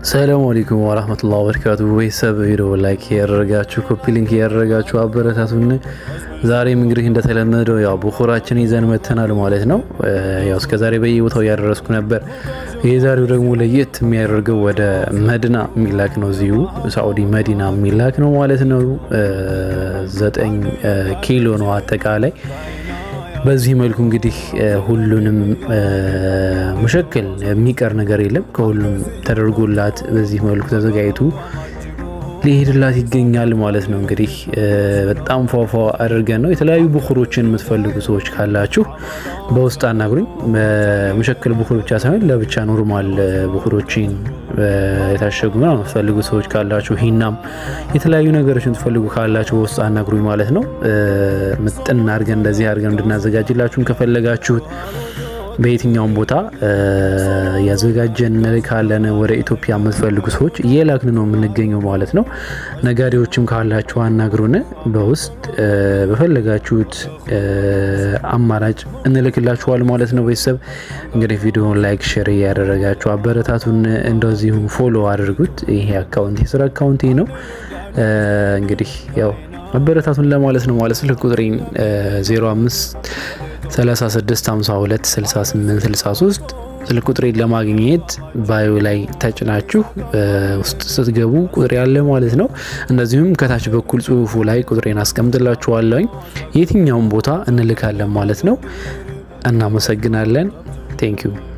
ሰላም አለይኩም ወራህመቱላሂ ወበረካቱ። ቤተሰብ ቪዲዮ like ያደረጋችሁ፣ copy link ያደረጋችሁ አበረታቱን። ዛሬም እንግዲህ እንደተለመደው ያው ቡኹራችን ይዘን መተናል ማለት ነው። ያው እስከዛሬ በየቦታው እያደረስኩ ነበር። የዛሬው ደግሞ ለየት የሚያደርገው ወደ መዲና የሚላክ ነው። እዚሁ ሳኡዲ መዲና የሚላክ ነው ማለት ነው። 9 ኪሎ ነው አጠቃላይ። በዚህ መልኩ እንግዲህ ሁሉንም ሙሸክል የሚቀር ነገር የለም። ከሁሉም ተደርጎላት በዚህ መልኩ ተዘጋጅቶ ሊሄድላት ይገኛል ማለት ነው። እንግዲህ በጣም ፏፏ አድርገን ነው። የተለያዩ ቡኹሮችን የምትፈልጉ ሰዎች ካላችሁ በውስጥ አናግሩኝ። ሙሸክል ቡኹር ብቻ ሳይሆን ለብቻ normal ቡኹሮችን የታሸጉ ምናምን የምትፈልጉ ሰዎች ካላችሁ፣ ሂናም የተለያዩ ነገሮች የምትፈልጉ ካላችሁ በውስጥ አናግሩኝ ማለት ነው። ምጥን አድርገን እንደዚህ አድርገን እንድናዘጋጅላችሁም ከፈለጋችሁት በየትኛውም ቦታ ያዘጋጀን እንልካለን። ወደ ኢትዮጵያ የምትፈልጉ ሰዎች እየላክን ነው የምንገኘው ማለት ነው። ነጋዴዎችም ካላችሁ አናግሩን፣ በውስጥ በፈለጋችሁት አማራጭ እንልክላችኋል ማለት ነው። ቤተሰብ እንግዲህ ቪዲዮን like፣ share እያደረጋችሁ አበረታቱን። እንደዚሁም follow አድርጉት። ይሄ account የስራ account ነው። እንግዲህ ያው አበረታቱን ለማለት ነው ማለት ስልክ ቁጥሬን 05 36 52 68 63 ስልክ ቁጥሬን ለማግኘት bio ላይ ተጭናችሁ ውስጥ ስትገቡ ቁጥሬ ያለ ማለት ነው። እንደዚሁም ከታች በኩል ጽሁፉ ላይ ቁጥሬን አስቀምጥላችኋለሁኝ። የትኛውን ቦታ እንልካለን ማለት ነው። እናመሰግናለን። Thank you.